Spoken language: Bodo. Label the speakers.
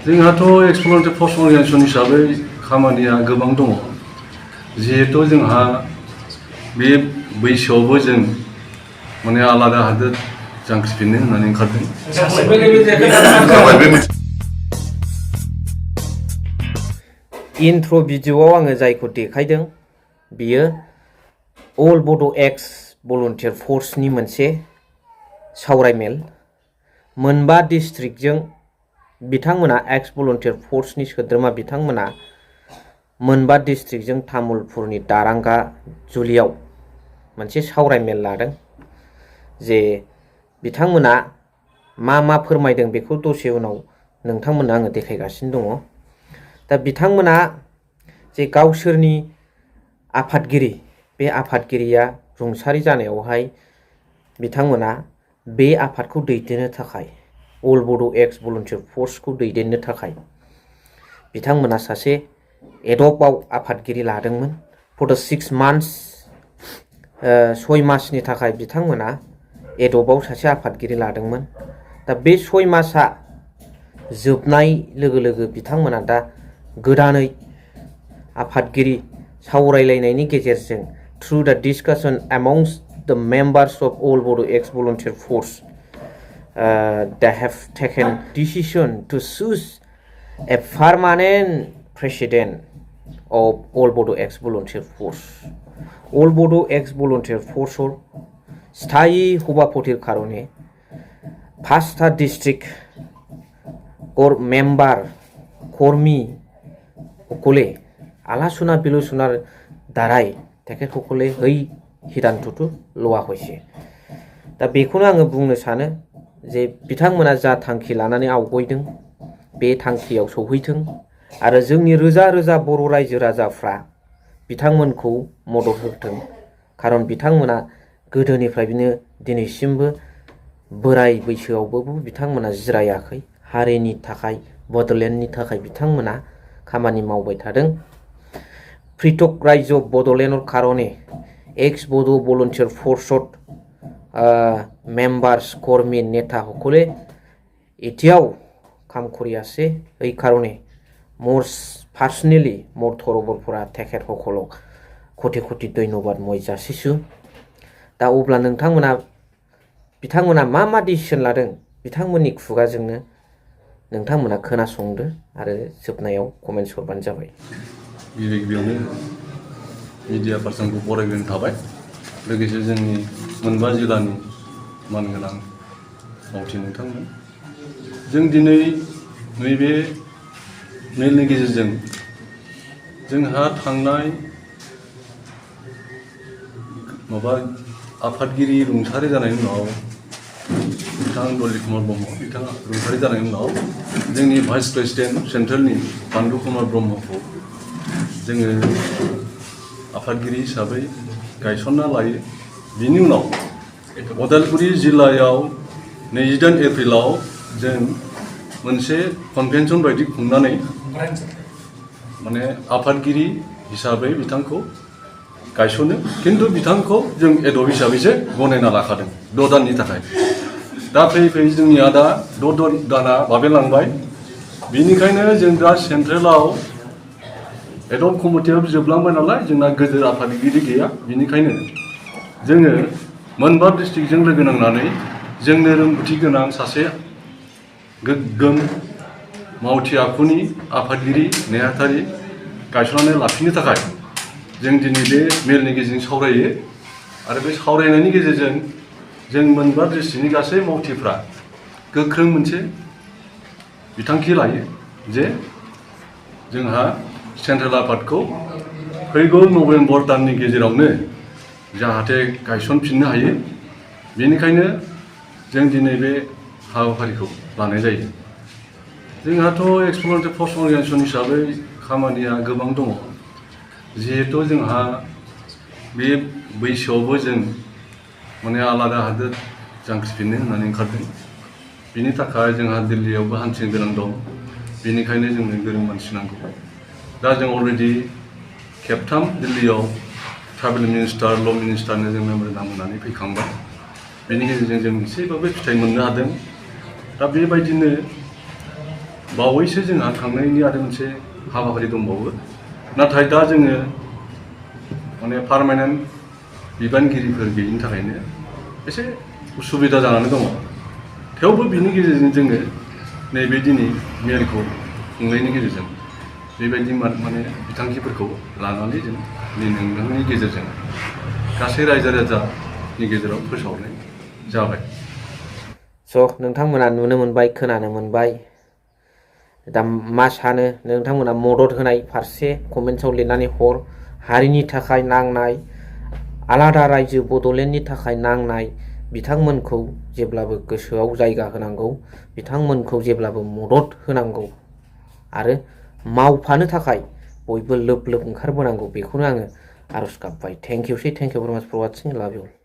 Speaker 1: जोंहाथ' एक्सप्लरेटरि फर्स अर्गानाइजेसन हिसाबै खामानिया गोबां दङ जिहेतु जोंहा बे बैसोआवबो जों माने आलादा हादोर जांख्रिफिननो होननानै ओंखारदों।
Speaker 2: इन्ट्र' भिडिअ'आव आङो जायखौ देखायदों बियो अल बड' एक्स भलन्टियार फर्सनि मोनसे सावरायमेल। मोनबा डिस्ट्रिक्टजों बिथांमोना एक्स भलन्टियार फर्सनि सोद्रोमा बिथांमोना मोनबा डिस्ट्रिक्टजों तामुलपुरनि दारांगा जुलियाव मोनसे सावरायमेल लादों। जे बिथांमोना मा फोरमायदों बेखौ दसे उनाव नोंथांमोननो आङो देखायगासिनो दङ। दा बिथांमोना जे गावसोरनि आफादगिरि बे आफादगिरिया रुंसारि जानायावहाय बिथांमोना बे आफादखौ दैदेननो थाखाय अल बड' एक्स भलन्टियार फर्सखौ दैदेननो थाखाय बिथांमोना सासे एडपआव आफादगिरि लादोंमोन। फर द 6 months 6 मासनि थाखाय बिथांमोना एडपआव सासे आफादगिरि लादोंमोन। दा बे 6 मासआ जोबनाय लोगो लोगो बिथांमोना दा गोदानै आफादगिरि सावरायलायनायनि गेजेरजों थ्रु द डिस्कासन एमंस्ट द members of all Bodo' ex volunteer force they have taken decision to choose a permanent president of All Bodo Ex Volunteer Force. All Bodo Ex Volunteer Forceৰ স্থায়ী সভাপতিৰ কাৰণে 5টা ডিস্ট্রিক্ট মেম্বাৰ কৰ্মী সকলে আলোচনা বিলোচনাৰ দ্বাৰাই তেখেতসকলে এই সিদ্ধান্তটো লোৱা হৈছে। दा बेखौनो आङो बुंनो सानो जे बिथांमोना जा थांखि लानानै आवगायदों बे थांखियाव सौहैथों आरो जोंनि रोजा रोजा बर' रायजो राजाफ्रा बिथांमोनखौ मदद होथों। खारन बिथांमोना गोदोनिफ्रायनो दिनैसिमबो बोराय बैसोआवबो बिथांमोना जिरायाखै। हारिनि थाखाय बड'लेण्डनि थाखाय बिथांमोना खामानि मावबाय थादों। पृथक रायजो बड'लेण्डৰ কাৰণে एक्स बड' भलन्टियार फर्सত মেম্বাৰ্স কৰ্মী নেতা সকলে এতিয়াও কাম কৰি আছে। এই কাৰণে মোৰ পাৰ্সনেলি মোৰ তৰফৰ পৰা তেখেতসকলক কোটি কোটি ধন্যবাद মই যাচিছোঁ। दा अब्ला बिथांमोना मा डिसिसन लादों बिथांमोननि खुगाजोंनो नोंथांमोना खोनासंदो आरो जोबनायाव कमेन्ट्स हरबानो जाबाय।
Speaker 1: गिबियावनो मिडिया पार्सनखौ बरायग्रोनो थाबाय। लोगोसे जोंनि मोनबा जिल्लानि मानगोनां मावथि नोंथांमोन। जों दिनै नैबे मेलनि गेजेरजों जोंहा थांनाय आफादगिरि रुंसारि जानायनि उनाव बिथां दलित कुमार ब्रह्म बिथाङा रुंसारि जानायनि उनाव जोंनि भाइस प्रेसिडेन्ट सेन्ट्रेलनि पान्डु कुमार ब्रह्मखौ जोङो आफादगिरि हिसाबै गायसनना लायो। बिनि उनाव उदालगुरि जिल्लायाव 28 एप्रिलाव जों मोनसे कनभेनसन बायदि खुंनानै माने आफादगिरि हिसाबै बिथांखौ गायसनो। खिन्थु बिथांखौ जों एडप हिसाबैसो गनायना लाखादों 6 दाननि थाखाय। दा फैयै जोंनिया दा 6 दाना बाबेलांबाय। बिनिखायनो जों दा सेन्ट्रेलाव एडप कमिटियाव जोबलांबाय नालाय जोंना गोदोर आफादगिरि गैया। बिनिखायनो जोङो मोनबा डिस्ट्रिक्टजों लोगो नांनानै जोंनो रोंगौथि गोनां सासे गोग्गोम मावथि आखुनि आफादगिरि नेहाथारि गायसननानै लाफिननो थाखाय जों दिनै बे मेलनि गेजेरजों सावरायो। आरो बे सावरायनायनि गेजेरजों जों मोनबा डिस्ट्रिक्टनि गासै मावथिफ्रा गोख्रों मोनसे बिथांखि लायो जे जोंहा सेन्ट्रेल आफादखौ फैगौ नभेम्बर दाननि गेजेरावनो जाहाथे गायसनफिननो हायो। बेनिखायनो जों दिनै बे हाबाफारिखौ लानाय जायो। जोंहाथ' एक्सप्लरेटरि फर्स अर्गानाइजेसन हिसाबै खामानिया गोबां दङ। जिहेतु जोंहा बे बैसोआवबो जों माने आलादा हादोर जांख्रिफिननो होननानै ओंखारदों। बिनि थाखाय जोंहा दिल्लीयावबो हान्थिनो गोनां दं। बेनिखायनो जोंनो गोरों मानसि नांगौ। दा जों अलरेडि खेबथाम दिल्लीयाव ट्राभेल मिनिस्टार ल' मिनिस्टारनो जों मेम'रेन्डाम होनानै फैखांबाय। बेनि गेजेरजों जों एसेबाबो फिथाइ मोननो हादों। दा बेबायदिनो बावैसो जोंहा थांनायनि आरो मोनसे हाबाफारि दंबावो नाथाय दा जोङो माने पार्मानेन्ट बिबानगिरिफोर गैयिनि थाखायनो एसे उसुबिदा जानानै दङ थेवबो बिनि गेजेरजों जोङो नैबे दिनै मेलखौ खुंनायनि गेजेरजों बेबायदि माने बिथांखिफोरखौ लानानै जों नोंथांनि गेजेरजों गासै रायजो राजानि गेजेराव फोसावनाय जाबाय।
Speaker 2: स' नोंथांमोना नुनो मोनबाय खोनानो मोनबाय दा मा सानो नोंथांमोना मदद होनाय फारसे कमेन्ट्सआव लिरनानै हर हारिनि थाखाय नांनाय आलादा रायजो बड'लेण्डनि थाखाय नांनाय बिथांमोनखौ जेब्लाबो गोसोआव जायगा होनांगौ बिथांमोनखौ जेब्लाबो मदद होनांगौ आरो मावफानो थाखाय बयबो लोब लोब ओंखारबोनांगौ बेखौनो आङो आरज गाबबाय। थेंक इउ भेरि माच फर वाचिं लाभ इउ।